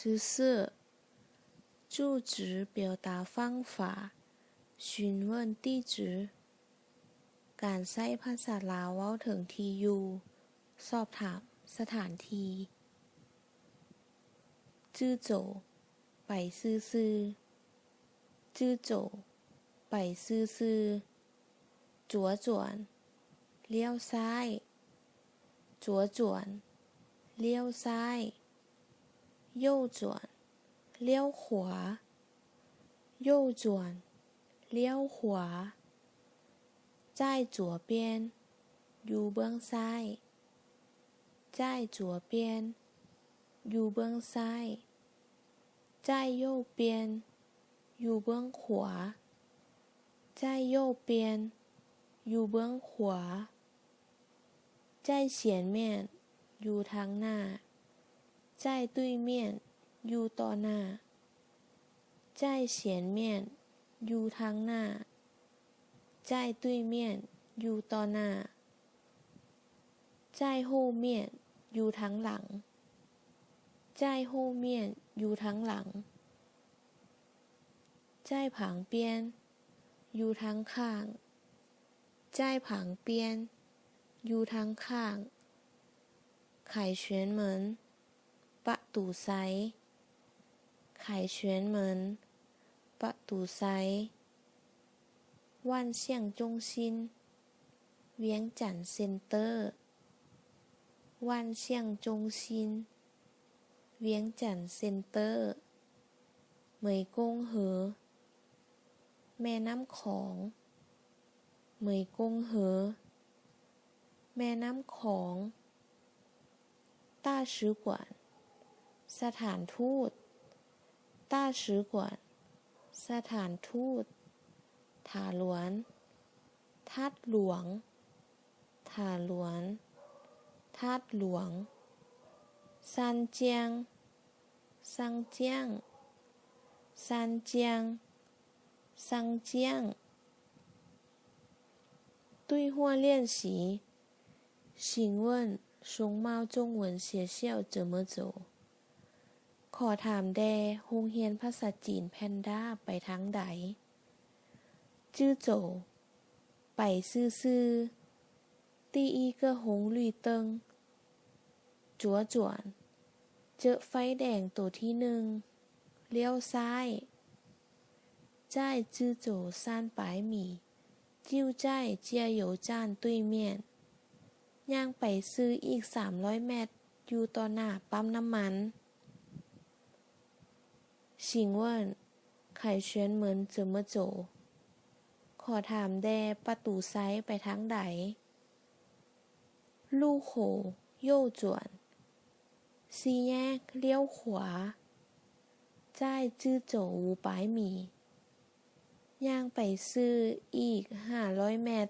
住址 住址 表达方法 询问地址 ການໃຊ້ພາສາລາວເວົ້າເຖິງທີ່ຢູ່ ສອບຖາມສະຖານທີ່. จื້ໂຈ ໄປຊື່ໆ. ຈື່ໂຈ ໄປຊື່ໆ. 左转 ລ້ຽວຊ້າຍ. 左转 ລ້ຽວຊ້າຍ. 右转 ລ້ຽວຂວາ. 右转 ລ້ຽວຂວາ. 在左边 ຢູ່ເບື້ອງຊ້າຍ. 在左边 ຢູ່ເບື້ອງຊ້າຍ. 在右边 ຢູ່ເບື້ອງຂວາ. 在右边 ຢູ່ເບື້ອງຂວາ. 在前面 ຢູ່ທາງໜ້າ. 在对面 ຢູ່ຕໍ່ໜ້າ. 在前面 ຢູ່ທາງໜ້າ. 在对面 ຢູ່ຕໍ່ໜ້າ. 在后面 ຢູ່ທາງຫຼັງ. 在后面 ຢູ່ທາງຫຼັງ. 在旁边 ຢູ່ທາງຂ້າງ. 在旁边 ຢູ່ທາງຂ້າງ. 凯旋门 ປະຕູໄຊ. 凯旋门 ປະຕູໄຊ. 万象中心 ວຽງຈັນເຊັນເຕີ. 万象中心 ວຽງຈັນເຊັນເຕີ. 湄ກົງເຮີ ແມ່ນ້ຳຂອງ. 湄ກົງເຮີ ແມ່ນ້ຳຂອງ. 大使馆 ສະຖານທູດ. 大使馆 ສະຖານທູດ. 塔峦 ທາດຫຼວງ. 塔峦 ທາດຫຼວງ. 三江 ຊາງຈຽງ. 三江 ຊາງຈຽງ. 对话练习 请问松茂中文学校怎么走? ຂໍຖາມແດ່, ໂຮງຮຽນພາສາຈີນແພນດ້າໄປທາງໃດ? ຈື່ໂຈ ໄປຊື່ໆ. 第一个红绿灯 左转 ເຈີໄຟແດງໂຕທີໜຶ່ງ ລ້ຽວຊ້າຍ. 在จื້ໂຈສາມປາຍໝີ 就在加油站对面. ຍ່າງໄປຊື່ອີກສາມຮ້ອຍແມັດ ຢູ່ຕໍ່ໜ້າປ້ຳນ້ຳມັນ. 请问凯旋门怎么走? ຂໍຖາມແດ່ ປະຕູໄຊໄປທາງໃດ? 路口右转 ສີ່ແຍກລ້ຽວຂວາ. 再จื້ໂຈ五百米 ຍ່າງໄປຊື່ອີກຫ້າຮ້ອຍແມັດ